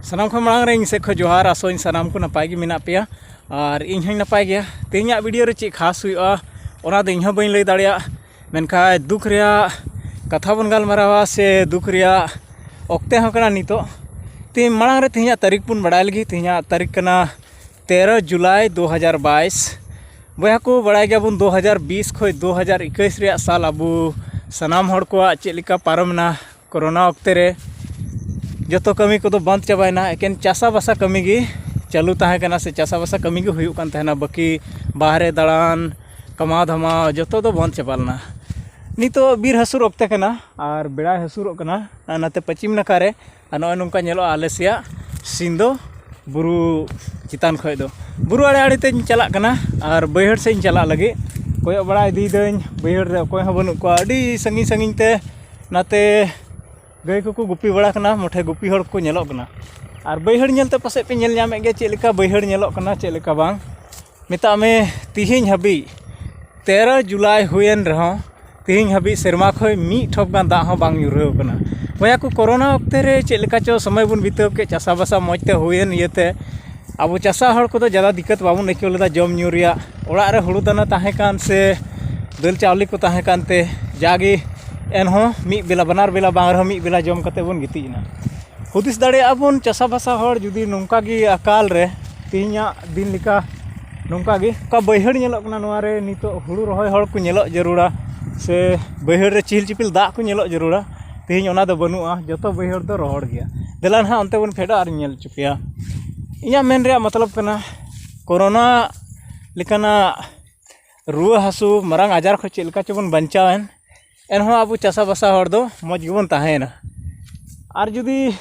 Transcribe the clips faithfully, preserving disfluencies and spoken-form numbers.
ᱥᱟᱱᱟᱢ ᱠᱷᱚᱱ ᱢᱟᱲᱟᱝ ᱨᱮ ᱤᱧ ᱥᱮᱫ ᱠᱷᱚᱱ ᱡᱚᱦᱟᱨ᱾ ᱟᱥᱚᱜ ᱟᱹᱧ ᱥᱟᱱᱟᱢ ᱠᱚ ᱱᱟᱯᱟᱭ ᱜᱮ ᱢᱮᱱᱟᱜ ᱯᱮᱭᱟ ᱟᱨ ᱤᱧ ᱦᱚᱸᱧ ᱱᱟᱯᱟᱭ ᱜᱮᱭᱟ᱾ ᱛᱮᱦᱮᱧᱟᱜ ᱵᱷᱤᱰᱤᱭᱳ ᱨᱮ ᱪᱮᱫ ᱠᱷᱟᱥ ᱦᱩᱭᱩᱜᱼᱟ, ᱚᱱᱟ ᱫᱚ ᱤᱧ ᱦᱚᱸ ᱵᱟᱹᱧ ᱞᱟᱹᱭ ᱫᱟᱲᱮᱭᱟᱜᱼᱟ᱾ ᱢᱮᱱᱠᱷᱟᱱ ᱫᱩᱠ ᱨᱮᱭᱟᱜ ᱠᱟᱛᱷᱟ ᱵᱚᱱ ᱜᱟᱞᱢᱟᱨᱟᱣᱟ ᱥᱮ ᱫᱩᱠ ᱨᱮᱭᱟᱜ ᱚᱠᱛᱮ ᱦᱚᱸ ᱠᱟᱱᱟ ᱱᱤᱛᱚᱜ᱾ ᱛᱮᱦᱮᱧ ᱢᱟᱲᱟᱝ ᱨᱮ ᱛᱮᱦᱮᱧᱟᱜ ᱛᱟᱹᱨᱤᱠᱷ ᱵᱚᱱ ᱵᱟᱲᱟᱭ ᱞᱟᱹᱜᱤᱫ᱾ ᱛᱮᱦᱮᱧᱟᱜ ᱛᱟᱹᱨᱤᱠᱷ ᱠᱟᱱᱟ ᱛᱮᱨᱚ ᱡᱩᱞᱟᱭ ᱫᱩ ᱦᱟᱡᱟᱨ ᱵᱟᱭᱤᱥ᱾ ᱵᱚᱭᱦᱟ ᱠᱚ, ᱵᱟᱲᱟᱭ ᱜᱮᱭᱟᱵᱚᱱ ᱫᱩ ᱦᱟᱡᱟᱨ ᱵᱤᱥ ᱠᱷᱚᱱ ᱫᱩ ᱦᱟᱡᱟᱨ ᱮᱠᱩᱥ ᱨᱮᱭᱟᱜ ᱥᱟᱞ ᱟᱵᱚ ᱥᱟᱱᱟᱢ ᱦᱚᱲ ᱠᱚᱣᱟᱜ ᱪᱮᱫ ᱞᱮᱠᱟ ᱯᱟᱨᱚᱢᱮᱱᱟ᱾ ᱠᱳᱨᱳᱱᱟ ᱚᱠᱛᱮ ᱨᱮ ᱡᱚᱛᱚ ᱠᱟᱹᱢᱤ ᱠᱚᱫᱚ ᱵᱚᱱᱫ ᱪᱟᱵᱟᱭᱮᱱᱟ, ᱮᱠᱮᱱ ᱪᱟᱥᱟᱵᱟᱥᱟ ᱠᱟᱹᱢᱤ ᱜᱮ ᱪᱟᱹᱞᱩ ᱛᱟᱦᱮᱸ ᱠᱟᱱᱟ ᱥᱮ ᱪᱟᱥᱟᱵᱟᱥᱟ ᱠᱟᱹᱢᱤ ᱜᱮ ᱦᱩᱭᱩᱜ ᱠᱟᱱ ᱛᱟᱦᱮᱱᱟ᱾ ᱵᱟᱹᱠᱤ ᱵᱟᱦᱨᱮ ᱫᱟᱬᱟᱱ, ᱠᱟᱢᱟᱣ ᱫᱷᱟᱢᱟᱣ ᱡᱚᱛᱚ ᱫᱚ ᱵᱚᱱᱫ ᱪᱟᱵᱟ ᱞᱮᱱᱟ᱾ ᱱᱤᱛᱚᱜ ᱵᱤᱨ ᱦᱟᱹᱥᱩᱨ ᱚᱠᱛᱮ ᱠᱟᱱᱟ ᱟᱨ ᱵᱮᱲᱟᱭ ᱦᱟᱹᱥᱩᱨᱚᱜ ᱠᱟᱱᱟ᱾ ᱟᱨ ᱱᱟᱛᱮ ᱯᱚᱪᱷᱤᱢ ᱱᱟᱠᱷᱟ ᱨᱮ ᱟᱨ ᱱᱚᱜᱼᱚᱭ ᱱᱚᱝᱠᱟ ᱧᱮᱞᱚᱜᱼᱟ ᱟᱞᱮ ᱥᱮᱭᱟᱜ ᱥᱤᱱ ᱫᱚ ᱵᱩᱨᱩ ᱪᱮᱛᱟᱱ ᱠᱷᱚᱱ ᱫᱚ᱾ ᱵᱩᱨᱩ ᱟᱲᱮ ᱟᱲᱮ ᱛᱮᱧ ᱪᱟᱞᱟᱜ ᱠᱟᱱᱟ ᱟᱨ ᱵᱟᱹᱭᱦᱟᱹᱲ ᱥᱮᱫ ᱤᱧ ᱪᱟᱞᱟᱜ ᱞᱟᱹᱜᱤᱫ᱾ ᱠᱚᱭᱚᱜ ᱵᱟᱲᱟ ᱤᱫᱤᱭᱮᱫᱟᱹᱧ, ᱵᱟᱹᱭᱦᱟᱹᱲ ᱨᱮ ᱚᱠᱚᱭ ᱦᱚᱸ ᱵᱟᱹᱱᱩᱜ ᱠᱚᱣᱟ᱾ ᱟᱹᱰᱤ ᱥᱟᱺᱜᱤᱧ ᱥᱟᱺᱜᱤᱧ ᱛᱮ ᱱᱟᱛᱮ ᱜᱟᱹᱭ ᱠᱚᱠᱚ ᱜᱩᱯᱤ ᱵᱟᱲᱟ ᱠᱟᱱᱟ, ᱢᱚᱴᱷᱮ ᱜᱩᱯᱤ ᱦᱚᱲ ᱠᱚ ᱧᱮᱞᱚᱜ ᱠᱟᱱᱟ᱾ ᱟᱨ ᱵᱟᱹᱭᱦᱟᱹᱲ ᱧᱮᱞᱛᱮ ᱯᱟᱥᱮᱡ ᱯᱮ ᱧᱮᱞ ᱧᱟᱢᱮᱫ ᱜᱮᱭᱟ ᱪᱮᱫ ᱞᱮᱠᱟ ᱵᱟᱹᱭᱦᱟᱹᱲ ᱧᱮᱞᱚᱜ ᱠᱟᱱᱟ, ᱪᱮᱫ ᱞᱮᱠᱟ ᱵᱟᱝ᱾ ᱢᱮᱛᱟᱜ ᱢᱮ, ᱛᱤᱦᱤᱧ ᱦᱟᱹᱵᱤᱡ, ᱛᱮᱨᱚ ᱡᱩᱞᱟᱭ ᱦᱩᱭᱮᱱ ᱨᱮᱦᱚᱸ, ᱛᱤᱦᱤᱧ ᱦᱟᱹᱵᱤᱡ ᱥᱮᱨᱢᱟ ᱠᱷᱚᱱ ᱢᱤᱫ ᱴᱷᱚᱯ ᱜᱟᱱ ᱫᱟᱜ ᱦᱚᱸ ᱵᱟᱝ ᱧᱩᱨᱦᱟᱹᱣ ᱠᱟᱱᱟ᱾ ᱵᱚᱭᱦᱟ ᱠᱚ, ᱠᱳᱨᱳᱱᱟ ᱚᱠᱛᱮ ᱨᱮ ᱪᱮᱫ ᱞᱮᱠᱟ ᱪᱚ ᱥᱚᱢᱚᱭ ᱵᱚᱱ ᱵᱤᱛᱟᱹᱣ ᱠᱮᱫ, ᱪᱟᱥᱟᱵᱟᱥᱟ ᱢᱚᱡᱽ ᱛᱮ ᱦᱩᱭᱮᱱ ᱤᱭᱟᱹᱛᱮ ᱟᱵᱚ ᱪᱟᱥᱟ ᱦᱚᱲ ᱠᱚᱫᱚ ᱡᱟᱫᱟ ᱫᱤᱠᱠᱟᱛ ᱵᱟᱵᱚᱱ ᱟᱹᱭᱠᱟᱹᱣ ᱞᱮᱫᱟ᱾ ᱡᱚᱢ ᱧᱩ ᱨᱮᱭᱟᱜ ᱚᱲᱟᱜ ᱨᱮ ᱦᱩᱲᱩ ᱫᱟᱱᱟ ᱛᱟᱦᱮᱸ ᱠᱟᱱ ᱥᱮ ᱫᱟᱹᱞ ᱪᱟᱣᱞᱮ ᱠᱚ ᱛᱟᱦᱮᱸ ᱠᱟᱱᱛᱮ ᱡᱟᱜᱮ ᱮᱱᱦᱚᱸ ᱢᱤᱫ ᱵᱮᱞᱟ, ᱵᱟᱱᱟᱨ ᱵᱮᱞᱟ ᱵᱟᱝ ᱨᱮᱦᱚᱸ ᱢᱤᱫ ᱵᱮᱞᱟ ᱡᱚᱢ ᱠᱟᱛᱮ ᱵᱚᱱ ᱜᱤᱛᱤᱡ ᱮᱱᱟ᱾ ᱦᱩᱫᱤᱥ ᱫᱟᱲᱮᱭᱟᱜᱼᱟ ᱵᱚᱱ, ᱪᱟᱥᱟᱵᱟᱥᱟ ᱦᱚᱲ ᱡᱩᱫᱤ ᱱᱚᱝᱠᱟ ᱜᱮ ᱟᱠᱟᱞ ᱨᱮ ᱛᱮᱦᱮᱧᱟᱜ ᱫᱤᱱ ᱞᱮᱠᱟ ᱱᱚᱝᱠᱟ ᱜᱮ ᱚᱠᱟ ᱵᱟᱹᱭᱦᱟᱹᱲ ᱧᱮᱞᱚᱜ ᱠᱟᱱᱟ, ᱱᱚᱣᱟ ᱨᱮ ᱱᱤᱛᱚᱜ ᱦᱩᱲᱩ ᱨᱚᱦᱚᱭ ᱦᱚᱲ ᱠᱚ ᱧᱮᱞᱚᱜ ᱡᱟᱹᱨᱩᱲᱟ ᱥᱮ ᱵᱟᱹᱭᱦᱟᱹᱲ ᱨᱮ ᱪᱤᱦᱤᱞ ᱪᱤᱯᱤᱞ ᱫᱟᱜ ᱠᱚ ᱧᱮᱞᱚᱜ ᱡᱟᱹᱨᱩᱲᱟ᱾ ᱛᱮᱦᱮᱧ ᱚᱱᱟ ᱫᱚ ᱵᱟᱹᱱᱩᱜᱼᱟ, ᱡᱚᱛᱚ ᱵᱟᱹᱭᱦᱟᱹᱲ ᱫᱚ ᱨᱚᱦᱚᱲ ᱜᱮᱭᱟ᱾ ᱫᱮᱞᱟ ᱱᱟᱦᱟᱜ ᱚᱱᱛᱮ ᱵᱚᱱ ᱯᱷᱮᱰᱚᱜᱼᱟ ᱟᱨᱤᱧ ᱧᱮᱞ ᱦᱚᱪᱚ ᱯᱮᱭᱟ᱾ ᱤᱧᱟᱹᱜ ᱢᱮᱱ ᱨᱮᱭᱟᱜ ᱢᱚᱛᱞᱚᱵ ᱠᱟᱱᱟ, ᱠᱳᱨᱳᱱᱟ ᱞᱮᱠᱟᱱᱟᱜ ᱨᱩᱣᱟᱹ ᱦᱟᱹᱥᱩ, ᱢᱟᱨᱟᱝ ᱟᱡᱟᱨ ᱠᱷᱚᱱ ᱪᱮᱫ ᱞᱮᱠᱟ ᱪᱚᱵᱚᱱ ᱵᱟᱧᱪᱟᱣᱮᱱ, ᱮᱱᱦᱚᱸ ᱟᱵᱚ ᱪᱟᱥᱟᱵᱟᱥᱟ ᱦᱚᱲ ᱫᱚ ᱢᱚᱡᱽ ᱜᱮᱵᱚᱱ ᱛᱟᱦᱮᱸᱭᱮᱱᱟ᱾ ᱟᱨ ᱡᱩᱫᱤ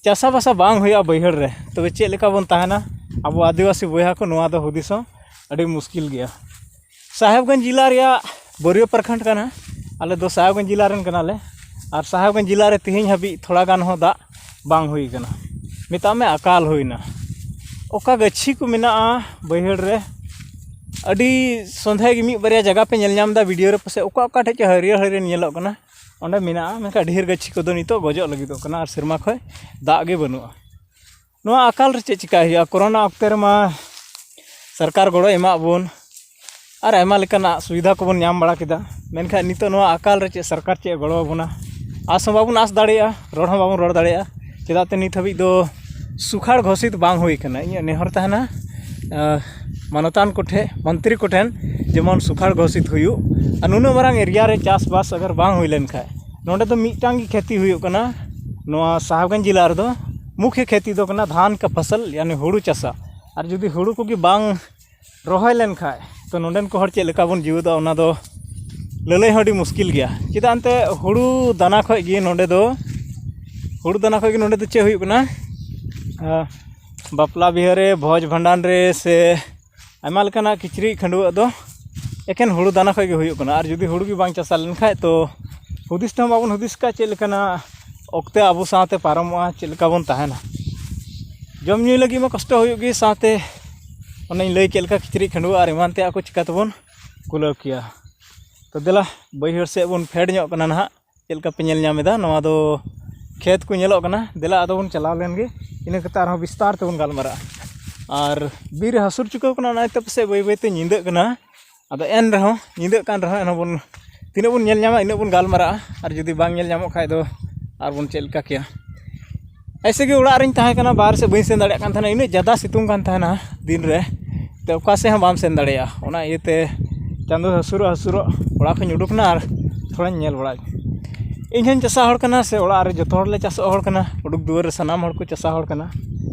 ᱪᱟᱥᱟᱵᱟᱥᱟ ᱵᱟᱝ ᱦᱩᱭᱩᱜᱼᱟ ᱵᱟᱹᱭᱦᱟᱹᱲ ᱨᱮ, ᱛᱚᱵᱮ ᱪᱮᱫ ᱞᱮᱠᱟ ᱵᱚᱱ ᱛᱟᱦᱮᱱᱟ? ᱟᱵᱚ ᱟᱹᱫᱤᱵᱟᱹᱥᱤ ᱵᱚᱭᱦᱟ ᱠᱚ, ᱱᱚᱣᱟ ᱫᱚ ᱦᱩᱫᱤᱥ ᱦᱚᱸ ᱟᱹᱰᱤ ᱢᱩᱥᱠᱤᱞ ᱜᱮᱭᱟ᱾ ᱥᱟᱦᱮᱵᱽᱜᱚᱸᱡᱽ ᱡᱮᱞᱟ ᱨᱮᱭᱟᱜ ᱵᱟᱹᱨᱭᱟᱹ ᱯᱨᱚᱠᱷᱚᱸᱰ ᱠᱟᱱᱟ᱾ ᱟᱞᱮ ᱫᱚ ᱥᱟᱦᱮᱵᱽᱜᱚᱸᱡᱽ ᱡᱮᱞᱟ ᱨᱮᱱ ᱠᱟᱱᱟᱞᱮ᱾ ᱟᱨ ᱥᱟᱦᱮᱵᱽᱜᱚᱸᱡᱽ ᱡᱮᱞᱟ ᱨᱮ ᱛᱮᱦᱮᱧ ᱦᱟᱹᱵᱤᱡ ᱛᱷᱚᱲᱟ ᱜᱟᱱ ᱦᱚᱸ ᱫᱟᱜ ᱵᱟᱝ ᱦᱩᱭ ᱠᱟᱱᱟ᱾ ᱢᱮᱛᱟᱜ ᱢᱮ ᱟᱠᱟᱞ ᱦᱩᱭᱱᱟ᱾ ᱚᱠᱟ ᱜᱟᱹᱪᱷᱤ ᱠᱚ ᱢᱮᱱᱟᱜᱼᱟ ᱵᱟᱹᱭᱦᱟᱹᱲ ᱨᱮ, ᱟᱹᱰᱤ ᱥᱚᱸᱫᱷᱮ ᱜᱮ ᱢᱤᱫ ᱵᱟᱨᱭᱟ ᱡᱟᱭᱜᱟ ᱯᱮ ᱧᱮᱞ ᱧᱟᱢ ᱮᱫᱟ ᱵᱷᱤᱰᱤᱭᱳ ᱨᱮ, ᱯᱟᱥᱮᱡ ᱚᱠᱟ ᱚᱠᱟ ᱴᱷᱮᱡ ᱪᱚ ᱦᱟᱹᱨᱭᱟᱹᱲ ᱦᱟᱹᱨᱭᱟᱹᱲ ᱧᱮᱞᱚᱜ ᱠᱟᱱᱟ, ᱚᱸᱰᱮ ᱢᱮᱱᱟᱜᱼᱟ᱾ ᱢᱮᱱᱠᱷᱟᱱ ᱰᱷᱮᱨ ᱜᱟᱹᱪᱷᱤ ᱠᱚᱫᱚ ᱱᱤᱛᱚᱜ ᱜᱚᱡᱚᱜ ᱞᱟᱹᱜᱤᱫᱚᱜ ᱠᱟᱱᱟ ᱟᱨ ᱥᱮᱨᱢᱟ ᱠᱷᱚᱱ ᱫᱟᱜ ᱜᱮ ᱵᱟᱹᱱᱩᱜᱼᱟ᱾ ᱱᱚᱣᱟ ᱟᱠᱟᱞ ᱨᱮ ᱪᱮᱫ ᱪᱤᱠᱟᱹᱭ ᱦᱩᱭᱩᱜᱼᱟ? ᱠᱳᱨᱳᱱᱟ ᱚᱠᱛᱮ ᱨᱮᱢᱟ ᱥᱚᱨᱠᱟᱨ ᱜᱚᱲᱚᱭ ᱮᱢᱟᱜ ᱵᱚᱱ ᱟᱨ ᱟᱭᱢᱟ ᱞᱮᱠᱟᱱᱟᱜ ᱥᱩᱵᱤᱫᱷᱟ ᱠᱚᱵᱚᱱ ᱧᱟᱢ ᱵᱟᱲᱟ ᱠᱮᱫᱟ᱾ ᱢᱮᱱᱠᱷᱟᱱ ᱱᱤᱛᱚᱜ ᱱᱚᱣᱟ ᱟᱠᱟᱞ ᱨᱮ ᱪᱮᱫ ᱥᱚᱨᱠᱟᱨ ᱪᱮᱫ ᱮ ᱜᱚᱲᱚ ᱟᱵᱚᱱᱟ? ᱟᱥ ᱦᱚᱸ ᱵᱟᱵᱚᱱ ᱟᱥ ᱫᱟᱲᱮᱭᱟᱜᱼᱟ, ᱨᱚᱲ ᱦᱚᱸ ᱵᱟᱵᱚᱱ ᱨᱚᱲ ᱫᱟᱲᱮᱭᱟᱜᱼᱟ᱾ ᱪᱮᱫᱟᱜ ᱛᱮ ᱱᱤᱛ ᱦᱟᱹᱵᱤᱡ ᱫᱚ ᱥᱩᱠᱷᱟᱲ ᱜᱷᱳᱥᱤᱛ ᱵᱟᱝ ᱦᱩᱭ ᱠᱟᱱᱟ᱾ ᱤᱧᱟᱹᱜ ᱱᱮᱦᱚᱨ ᱛᱟᱦᱮᱱᱟ, ᱟᱸ, ᱢᱟᱱᱚᱛᱟᱱ ᱠᱚᱴᱷᱮᱱ, ᱢᱚᱱᱛᱨᱤ ᱠᱚᱴᱷᱮᱱ, ᱡᱮᱢᱚᱱ ᱥᱩᱠᱷᱟᱲ ᱜᱷᱳᱥᱤᱛ ᱦᱩᱭᱩᱜ᱾ ᱟᱨ ᱱᱩᱱᱟᱹᱜ ᱢᱟᱨᱟᱝ ᱮᱨᱤᱭᱟ ᱨᱮ ᱪᱟᱥᱵᱟᱥ ᱟᱜᱟᱨ ᱵᱟᱝ ᱦᱩᱭ ᱞᱮᱱᱠᱷᱟᱱ, ᱱᱚᱰᱮ ᱫᱚ ᱢᱤᱫᱴᱟᱝ ᱜᱮ ᱠᱷᱮᱛᱤ ᱦᱩᱭᱩᱜ ᱠᱟᱱᱟ᱾ ᱱᱚᱣᱟ ᱥᱟᱦᱟᱵᱽᱜᱚᱸᱡᱽ ᱡᱮᱞᱟ ᱨᱮᱫᱚ ᱢᱩᱠᱷᱭᱚ ᱠᱷᱮᱛᱤ ᱫᱚ ᱠᱟᱱᱟ ᱫᱷᱟᱱ ᱠᱟ ᱯᱷᱚᱥᱚᱞ, ᱭᱟᱱᱤ ᱦᱩᱲᱩ ᱪᱟᱥᱟ᱾ ᱟᱨ ᱡᱩᱫᱤ ᱦᱩᱲᱩ ᱠᱚᱜᱮ ᱵᱟᱝ ᱨᱚᱦᱚᱭ ᱞᱮᱱᱠᱷᱟᱡ, ᱛᱚ ᱱᱚᱰᱮᱱ ᱠᱚ ᱦᱚᱲ ᱪᱮᱫ ᱞᱮᱠᱟ ᱵᱚᱱ ᱡᱤᱣᱮᱫᱚᱜᱼᱟ, ᱚᱱᱟ ᱫᱚ ᱞᱟᱹᱞᱟᱹᱭ ᱦᱚᱸ ᱟᱹᱰᱤ ᱢᱩᱥᱠᱤᱞ ᱜᱮᱭᱟ᱾ ᱪᱮᱫᱟᱜ ᱮᱱᱛᱮ, ᱦᱩᱲᱩ ᱫᱟᱱᱟ ᱠᱷᱚᱡ ᱜᱮ ᱱᱚᱰᱮ ᱫᱚ, ᱦᱩᱲᱩ ᱫᱟᱱᱟ ᱠᱷᱚᱡ ᱜᱮ ᱱᱚᱰᱮ ᱫᱚ ᱪᱮᱫ ᱦᱩᱭᱩᱜ ᱠᱟᱱᱟ? ᱟᱸ, ᱵᱟᱯᱞᱟ ᱵᱤᱦᱟᱹ ᱨᱮ, ᱵᱷᱚᱡᱽ ᱵᱷᱟᱸᱰᱟᱱ ᱨᱮ, ᱥᱮ ᱟᱭᱢᱟ ᱞᱮᱠᱟᱱᱟᱜ ᱠᱤᱪᱨᱤᱡ ᱠᱷᱟᱹᱰᱩᱣᱟᱹᱜ ᱫᱚ ᱮᱠᱮᱱ ᱦᱩᱲᱩ ᱫᱟᱱᱟ ᱠᱷᱚᱡ ᱜᱮ ᱦᱩᱭᱩᱜ ᱠᱟᱱᱟ᱾ ᱟᱨ ᱡᱩᱫᱤ ᱦᱩᱲᱩ ᱜᱮ ᱵᱟᱝ ᱪᱟᱥᱟ ᱞᱮᱱᱠᱷᱟᱡ, ᱛᱚ ᱦᱩᱫᱤᱥ ᱛᱮᱦᱚᱸ ᱵᱟᱵᱚᱱ ᱦᱩᱫᱤᱥ ᱠᱟᱜ ᱪᱮᱫ ᱞᱮᱠᱟᱱᱟᱜ ᱚᱠᱛᱮ ᱟᱵᱚ ᱥᱟᱶᱛᱮ ᱯᱟᱨᱚᱢᱚᱜᱼᱟ, ᱪᱮᱫ ᱞᱮᱠᱟ ᱵᱚᱱ ᱛᱟᱦᱮᱱᱟ᱾ ᱡᱚᱢ ᱧᱩᱭ ᱞᱟᱹᱜᱤᱫ ᱢᱟ ᱠᱚᱥᱴᱚ ᱦᱩᱭᱩᱜ ᱜᱮ, ᱥᱟᱶᱛᱮ ᱚᱱᱮᱧ ᱞᱟᱹᱭ ᱠᱮᱫ ᱞᱮᱠᱟ ᱠᱤᱪᱨᱤᱡ ᱠᱷᱟᱹᱰᱩᱣᱟᱹᱜ ᱟᱨ ᱮᱢᱟᱱ ᱛᱮᱭᱟᱜ ᱠᱚ ᱪᱤᱠᱟ ᱛᱮᱵᱚᱱ ᱠᱩᱞᱟᱹᱣ ᱠᱮᱭᱟ? ᱛᱚ ᱫᱮᱞᱟ, ᱵᱟᱹᱭᱦᱟᱹᱲ ᱥᱮᱫ ᱵᱚᱱ ᱯᱷᱮᱰ ᱧᱚᱜ ᱠᱟᱱᱟ ᱱᱟᱦᱟᱜ᱾ ᱪᱮᱫ ᱞᱮᱠᱟ ᱯᱮ ᱧᱮᱞ ᱧᱟᱢ ᱮᱫᱟ, ᱱᱚᱣᱟ ᱫᱚ ᱠᱷᱮᱛ ᱠᱚ ᱧᱮᱞᱚᱜ ᱠᱟᱱᱟ᱾ ᱫᱮᱞᱟ, ᱟᱫᱚ ᱵᱚᱱ ᱪᱟᱞᱟᱣ ᱞᱮᱱ ᱜᱮ, ᱤᱱᱟᱹ ᱠᱟᱛᱮ ᱟᱨᱦᱚᱸ ᱵᱤᱥᱛᱟᱨ ᱛᱮᱵᱚᱱ ᱜᱟᱞᱢᱟᱨᱟᱜᱼᱟ᱾ ᱟᱨ ᱵᱤᱨ ᱮ ᱦᱟᱹᱥᱩᱨ ᱪᱩᱠᱟᱹᱣ ᱠᱟᱱᱟ, ᱚᱱᱟ ᱤᱭᱟᱹᱛᱮ ᱯᱟᱥᱮᱡ ᱵᱟᱹᱭ ᱵᱟᱹᱭ ᱛᱮ ᱧᱤᱫᱟᱹᱜ ᱠᱟᱱᱟ᱾ ᱟᱫᱚ ᱮᱱ ᱨᱮᱦᱚᱸ, ᱧᱤᱫᱟᱹᱜ ᱠᱟᱱ ᱨᱮᱦᱚᱸ, ᱮᱱᱦᱚᱸ ᱵᱚᱱ, ᱛᱤᱱᱟᱹᱜ ᱵᱚᱱ ᱧᱮᱞ ᱧᱟᱢᱟ, ᱤᱱᱟᱹᱜ ᱵᱚᱱ ᱜᱟᱞᱢᱟᱨᱟᱜᱼᱟ᱾ ᱟᱨ ᱡᱩᱫᱤ ᱵᱟᱝ ᱧᱮᱞ ᱧᱟᱢᱚᱜ ᱠᱷᱟᱡ ᱫᱚ, ᱟᱨ ᱵᱚᱱ ᱪᱮᱫ ᱞᱮᱠᱟ ᱠᱮᱭᱟ? ᱮᱭᱥᱮ ᱜᱮ ᱚᱲᱟᱜ ᱨᱤᱧ ᱛᱟᱦᱮᱸ ᱠᱟᱱᱟ, ᱵᱟᱦᱨᱮ ᱥᱮᱫ ᱵᱟᱹᱧ ᱥᱮᱱ ᱫᱟᱲᱮᱭᱟᱜ ᱠᱟᱱ ᱛᱟᱦᱮᱱᱟ, ᱤᱱᱟᱹᱜ ᱡᱟᱫᱟ ᱥᱤᱛᱩᱝ ᱠᱟᱱ ᱛᱟᱦᱮᱱᱟ ᱫᱤᱱ ᱨᱮ᱾ ᱛᱚ ᱚᱠᱟ ᱥᱮᱫ ᱦᱚᱸ ᱵᱟᱢ ᱥᱮᱱ ᱫᱟᱲᱮᱭᱟᱜᱼᱟ᱾ ᱚᱱᱟ ᱤᱭᱟᱹᱛᱮ ᱪᱟᱸᱫᱚ ᱦᱟᱹᱥᱩᱨᱚᱜ ᱦᱟᱹᱥᱩᱨᱚᱜ ᱚᱲᱟᱜ ᱠᱷᱚᱱᱤᱧ ᱩᱰᱩᱠ ᱮᱱᱟ ᱟᱨ ᱛᱷᱚᱲᱟᱧ ᱧᱮᱞ ᱵᱟᱲᱟ᱾ ᱤᱧ ᱦᱚᱸᱧ ᱪᱟᱥᱟ ᱦᱚᱲ ᱠᱟᱱᱟ, ᱥᱮ ᱚᱲᱟᱜ ᱨᱮ ᱡᱚᱛᱚ ᱦᱚᱲᱞᱮ ᱪᱟᱥᱚᱜ ᱦᱚᱲ ᱠᱟᱱᱟ, ᱩᱰᱩᱠ ᱫᱩᱣᱟᱹᱨ ᱨᱮ ᱥᱟᱱᱟᱢ ᱦᱚᱲ ᱠᱚ ᱪᱟᱥᱟ ᱦᱚᱲ ᱠᱟᱱᱟ᱾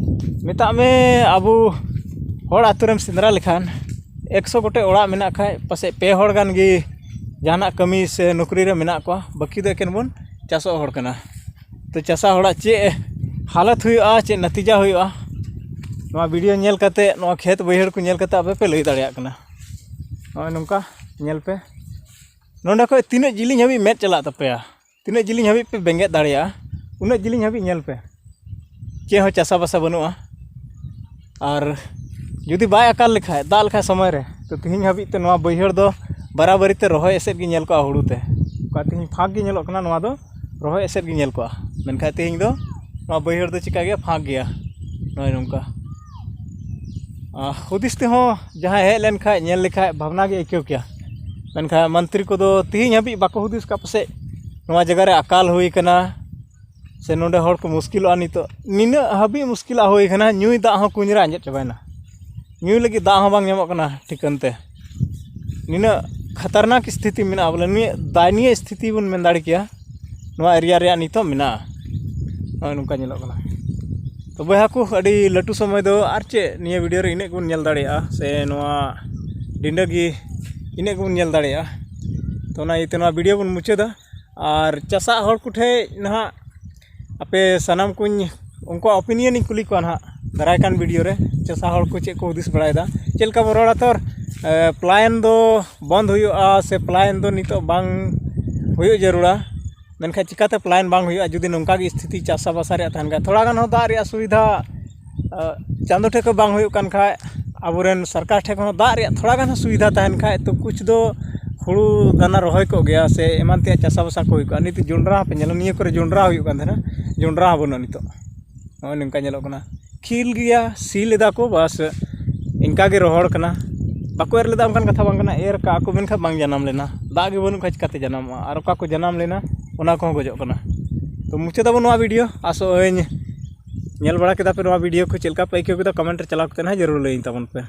ᱢᱮᱛᱟᱜ ᱢᱮ, ᱟᱵᱚ ᱦᱚᱲ ᱟᱹᱛᱩ ᱨᱮᱢ ᱥᱮᱸᱫᱽᱨᱟ ᱞᱮᱠᱷᱟᱱ, ᱮᱠᱥᱚ ᱜᱚᱴᱮᱡ ᱚᱲᱟᱜ ᱢᱮᱱᱟᱜ ᱠᱷᱟᱡ, ᱯᱟᱥᱮᱡ ᱯᱮ ᱦᱚᱲ ᱜᱟᱱ ᱜᱮ ᱡᱟᱦᱟᱱᱟᱜ ᱠᱟᱹᱢᱤ ᱥᱮ ᱱᱚᱠᱨᱤ ᱨᱮ ᱢᱮᱱᱟᱜ ᱠᱚᱣᱟ, ᱵᱟᱹᱠᱤ ᱫᱚ ᱮᱠᱮᱱ ᱵᱚᱱ ᱪᱟᱥᱚᱜ ᱦᱚᱲ ᱠᱟᱱᱟ᱾ ᱛᱚ ᱪᱟᱥᱟ ᱦᱚᱲᱟᱜ ᱪᱮᱫ ᱦᱟᱞᱚᱛ ᱦᱩᱭᱩᱜᱼᱟ, ᱪᱮᱫ ᱱᱟᱛᱤᱡᱟ ᱦᱩᱭᱩᱜᱼᱟ, ᱱᱚᱣᱟ ᱵᱷᱤᱰᱤᱭᱳ ᱧᱮᱞ ᱠᱟᱛᱮ, ᱱᱚᱣᱟ ᱠᱷᱮᱛ ᱵᱟᱹᱭᱦᱟᱹᱲ ᱠᱚ ᱧᱮᱞ ᱠᱟᱛᱮ ᱟᱯᱮ ᱯᱮ ᱞᱟᱹᱭ ᱫᱟᱲᱮᱭᱟᱜ ᱠᱟᱱᱟ᱾ ᱱᱚᱜᱼᱚᱭ ᱱᱚᱝᱠᱟ ᱧᱮᱞ ᱯᱮ, ᱱᱚᱸᱰᱮ ᱠᱷᱚᱡ ᱛᱤᱱᱟᱹᱜ ᱡᱤᱞᱤᱧ ᱦᱟᱹᱵᱤᱡ ᱢᱮᱫ ᱪᱟᱞᱟᱜ ᱛᱟᱯᱮᱭᱟ, ᱛᱤᱱᱟᱹᱜ ᱡᱤᱞᱤᱧ ᱦᱟᱹᱵᱤᱡ ᱯᱮ ᱵᱮᱸᱜᱮᱫ ᱫᱟᱲᱮᱭᱟᱜᱼᱟ, ᱩᱱᱟᱹᱜ ᱡᱤᱞᱤᱧ ᱦᱟᱹᱵᱤᱡ ᱧᱮᱞ ᱯᱮ, ᱪᱮᱫ ᱦᱚᱸ ᱪᱟᱥᱟᱵᱟᱥᱟ ᱵᱟᱹᱱᱩᱜᱼᱟ᱾ ᱟᱨ ᱡᱩᱫᱤ ᱵᱟᱭ ᱟᱠᱟᱞ ᱞᱮᱠᱷᱟᱡ, ᱫᱟᱜ ᱞᱮᱠᱷᱟᱡ ᱥᱚᱢᱚᱭ ᱨᱮ, ᱛᱚ ᱛᱤᱦᱤᱧ ᱦᱟᱹᱵᱤᱡ ᱛᱮ ᱱᱚᱣᱟ ᱵᱟᱹᱭᱦᱟᱹᱲ ᱫᱚ ᱵᱟᱨᱟᱵᱟᱹᱨᱤ ᱛᱮ ᱨᱚᱦᱚᱭ ᱮᱥᱮᱫ ᱜᱮ ᱧᱮᱞ ᱠᱚᱜᱼᱟ ᱦᱩᱲᱩ ᱛᱮ᱾ ᱚᱠᱟ ᱛᱤᱦᱤᱧ ᱯᱷᱟᱸᱠ ᱜᱮ ᱧᱮᱞᱚᱜ ᱠᱟᱱᱟ, ᱱᱚᱣᱟ ᱫᱚ ᱨᱚᱦᱚᱭ ᱮᱥᱮᱫ ᱜᱮ ᱧᱮᱞ ᱠᱚᱜᱼᱟ᱾ ᱢᱮᱱᱠᱷᱟᱡ ᱛᱤᱦᱤᱧ ᱫᱚ ᱱᱚᱣᱟ ᱵᱟᱹᱭᱦᱟᱹᱲ ᱫᱚ ᱪᱤᱠᱟ ᱜᱮᱭᱟ? ᱯᱷᱟᱸᱠ ᱜᱮᱭᱟ᱾ ᱱᱚᱜᱼᱚᱭ ᱱᱚᱝᱠᱟ᱾ ᱟᱨ ᱦᱩᱫᱤᱥ ᱛᱮᱦᱚᱸ ᱡᱟᱦᱟᱸᱭ ᱦᱮᱡ ᱞᱮᱱᱠᱷᱟᱡ, ᱧᱮᱞ ᱞᱮᱠᱷᱟᱡ, ᱵᱷᱟᱵᱽᱱᱟ ᱜᱮ ᱟᱹᱭᱠᱟᱹᱣ ᱠᱮᱭᱟ᱾ ᱢᱮᱱᱠᱷᱟᱱ ᱢᱚᱱᱛᱨᱤ ᱠᱚᱫᱚ ᱛᱤᱦᱤᱧ ᱦᱟᱹᱵᱤᱡ ᱵᱟᱠᱚ ᱦᱩᱫᱤᱥ ᱠᱟᱜ, ᱯᱟᱥᱮᱡ ᱱᱚᱣᱟ ᱡᱟᱭᱜᱟ ᱨᱮ ᱟᱠᱟᱞ ᱦᱩᱭ ᱠᱟᱱᱟ, ᱥᱮ ᱱᱚᱰᱮ ᱦᱚᱲ ᱠᱚ ᱢᱩᱥᱠᱤᱞᱚᱜᱼᱟ᱾ ᱱᱤᱛᱚᱜ ᱱᱤᱱᱟᱹᱜ ᱦᱟᱹᱵᱤᱡ ᱢᱩᱥᱠᱤᱞᱟᱜ ᱦᱩᱭ ᱠᱟᱱᱟ, ᱧᱩᱭ ᱫᱟᱜ ᱦᱚᱸ ᱠᱩᱧ ᱨᱮ ᱟᱸᱡᱮᱫ ᱪᱟᱵᱟᱭᱮᱱᱟ, ᱧᱩᱭ ᱞᱟᱹᱜᱤᱫ ᱫᱟᱜ ᱦᱚᱸ ᱵᱟᱝ ᱧᱟᱢᱚᱜ ᱠᱟᱱᱟ ᱴᱷᱤᱠᱟᱹᱱ ᱛᱮ᱾ ᱱᱤᱱᱟᱹᱜ ᱠᱷᱟᱛᱟᱨᱱᱟᱠ ᱥᱛᱷᱤᱛᱤ ᱢᱮᱱᱟᱜᱼᱟ, ᱵᱚᱞᱮ ᱱᱤᱭᱟᱹ ᱫᱟᱭᱱᱤᱭᱚ ᱥᱛᱷᱤᱛᱤ ᱵᱚᱱ ᱢᱮᱱ ᱫᱟᱲᱮ ᱠᱮᱭᱟ, ᱱᱚᱣᱟ ᱮᱨᱤᱭᱟ ᱨᱮᱭᱟᱜ ᱱᱤᱛᱚᱜ ᱢᱮᱱᱟᱜᱼᱟ᱾ ᱱᱚᱜᱼᱚᱭ ᱱᱚᱝᱠᱟ ᱧᱮᱞᱚᱜ ᱠᱟᱱᱟ᱾ ᱛᱚ ᱵᱚᱭᱦᱟ ᱠᱚ, ᱟᱹᱰᱤ ᱞᱟᱹᱴᱩ ᱥᱚᱢᱚᱭ ᱫᱚ ᱟᱨ ᱪᱮᱫ, ᱱᱤᱭᱟᱹ ᱵᱷᱤᱰᱤᱭᱳ ᱨᱮ ᱤᱱᱟᱹᱜ ᱜᱮᱵᱚᱱ ᱧᱮᱞ ᱫᱟᱲᱮᱭᱟᱜᱼᱟ, ᱥᱮ ᱱᱚᱣᱟ ᱰᱤᱸᱰᱟᱹ ᱜᱮ ᱤᱱᱟᱹᱜ ᱜᱮᱵᱚᱱ ᱧᱮᱞ ᱫᱟᱲᱮᱭᱟᱜᱼᱟ᱾ ᱛᱚ ᱚᱱᱟ ᱤᱭᱟᱹᱛᱮ ᱱᱚᱣᱟ ᱵᱷᱤᱰᱤᱭᱳ ᱵᱚᱱ ᱢᱩᱪᱟᱹᱫᱟ᱾ ᱟᱨ ᱪᱟᱥᱟᱜ ᱦᱚᱲ ᱠᱚᱴᱷᱮᱱ ᱱᱟᱦᱟᱜ ᱟᱯᱮ ᱥᱟᱱᱟᱢ ᱠᱚᱧ, ᱩᱱᱠᱩᱣᱟᱜ ᱚᱯᱤᱱᱤᱭᱚᱱ ᱤᱧ ᱠᱩᱞᱤ ᱠᱚᱣᱟ ᱱᱟᱦᱟᱜ, ᱫᱟᱨᱟᱭ ᱠᱟᱱ ᱵᱷᱤᱰᱤᱭᱳ ᱨᱮ ᱪᱟᱥᱟ ᱦᱚᱲ ᱠᱚ ᱪᱮᱫ ᱠᱚ ᱦᱩᱫᱤᱥ ᱵᱟᱲᱟᱭᱮᱫᱟ᱾ ᱪᱮᱫ ᱞᱮᱠᱟ ᱵᱚᱱ ᱨᱚᱲᱟ ᱛᱚᱨ, ᱯᱞᱟᱭᱮᱱ ᱫᱚ ᱵᱚᱱᱫ ᱦᱩᱭᱩᱜᱼᱟ ᱥᱮ ᱯᱞᱟᱭᱮᱱ ᱫᱚ ᱱᱤᱛᱚᱜ ᱵᱟᱝ ᱦᱩᱭᱩᱜ ᱡᱟᱹᱨᱩᱲᱟ? ᱢᱮᱱᱠᱷᱟᱱ ᱪᱤᱠᱟᱛᱮ ᱯᱞᱟᱭᱮᱱ ᱵᱟᱝ ᱦᱩᱭᱩᱜᱼᱟ ᱡᱩᱫᱤ ᱱᱚᱝᱠᱟ ᱜᱮ ᱥᱛᱷᱤᱛᱤ ᱪᱟᱥᱟᱵᱟᱥᱟ ᱨᱮᱭᱟᱜ ᱛᱟᱦᱮᱱ ᱠᱷᱟᱱ? ᱛᱷᱚᱲᱟ ᱜᱟᱱ ᱦᱚᱸ ᱫᱟᱜ ᱨᱮᱭᱟᱜ ᱥᱩᱵᱤᱫᱷᱟ, ᱪᱟᱸᱫᱚ ᱴᱷᱮᱱ ᱠᱷᱚᱱ ᱵᱟᱝ ᱦᱩᱭᱩᱜ ᱠᱟᱱ ᱠᱷᱟᱡ, ᱟᱵᱚᱨᱮᱱ ᱥᱚᱨᱠᱟᱨ ᱴᱷᱮᱱ ᱠᱷᱚᱱ ᱦᱚᱸ ᱫᱟᱜ ᱨᱮᱭᱟᱜ ᱛᱷᱚᱲᱟ ᱜᱟᱱ ᱦᱚᱸ ᱥᱩᱵᱤᱫᱷᱟ ᱛᱟᱦᱮᱱ ᱠᱷᱟᱡ, ᱛᱚ ᱠᱩᱪ ᱫᱚ ᱦᱩᱲᱩ ᱫᱟᱱᱟ ᱨᱚᱦᱚᱭ ᱠᱚᱜ ᱜᱮᱭᱟ ᱥᱮ ᱮᱢᱟᱱ ᱛᱮᱭᱟᱜ ᱪᱟᱥᱟᱵᱟᱥᱟ ᱠᱚ ᱦᱩᱭ ᱠᱚᱜᱼᱟ᱾ ᱱᱤᱛᱚᱜ ᱡᱚᱸᱰᱨᱟ ᱦᱚᱸᱯᱮ ᱧᱮᱞᱟ, ᱱᱤᱭᱟᱹ ᱠᱚᱨᱮ ᱡᱚᱸᱰᱨᱟ ᱦᱩᱭᱩᱜ ᱠᱟᱱ ᱛᱟᱦᱮᱱᱟ, ᱡᱚᱸᱰᱨᱟ ᱦᱚᱸ ᱵᱟᱹᱱᱩᱜᱼᱟ ᱱᱤᱛᱚᱜ᱾ ᱱᱚᱜᱼᱚᱭ ᱱᱚᱝᱠᱟ ᱧᱮᱞᱚᱜ ᱠᱟᱱᱟ, ᱠᱷᱤᱞ ᱜᱮᱭᱟ, ᱥᱤ ᱞᱮᱫᱟ ᱠᱚ, ᱵᱟᱥ ᱤᱱᱠᱟ ᱜᱮ ᱨᱚᱦᱚᱲ ᱠᱟᱱᱟ᱾ ᱵᱟᱠᱚ ᱮᱨ ᱞᱮᱫᱟ ᱚᱱᱠᱟᱱ ᱠᱟᱛᱷᱟ ᱵᱟᱝ ᱠᱟᱱᱟ, ᱮᱨ ᱠᱟᱜᱼᱟ ᱠᱚ ᱢᱮᱱᱠᱷᱟᱱ ᱵᱟᱝ ᱡᱟᱱᱟᱢ ᱞᱮᱱᱟ, ᱫᱟᱜ ᱜᱮ ᱵᱟᱹᱱᱩᱜ ᱠᱷᱟᱱ ᱪᱤᱠᱟᱛᱮ ᱡᱟᱱᱟᱢᱚᱜᱼᱟ? ᱟᱨ ᱚᱠᱟ ᱠᱚ ᱡᱟᱱᱟᱢ ᱞᱮᱱᱟ ᱚᱱᱟ ᱠᱚᱦᱚᱸ ᱜᱚᱡᱚᱜ ᱠᱟᱱᱟ᱾ ᱛᱚ ᱢᱩᱪᱟᱹᱫ ᱟᱵᱚᱱ ᱱᱚᱣᱟ ᱵᱷᱤᱰᱤᱭᱳ, ᱟᱥᱚᱜ ᱟᱹᱧ ᱧᱮᱞ ᱵᱟᱲᱟ ᱠᱮᱫᱟ ᱯᱮ ᱱᱚᱣᱟ ᱵᱷᱤᱰᱤᱭᱳ ᱠᱚ, ᱪᱮᱫ ᱞᱮᱠᱟ ᱯᱮ ᱟᱹᱭᱠᱟᱹᱣ ᱠᱮᱫᱟ, ᱠᱚᱢᱮᱱᱴ ᱨᱮ ᱪᱟᱞᱟᱣ ᱠᱟᱛᱮ ᱱᱟᱦᱟᱜ ᱡᱟᱹᱨᱩᱲ ᱞᱟᱹᱭᱟᱹᱧ ᱛᱟᱵᱚᱱ ᱯᱮ᱾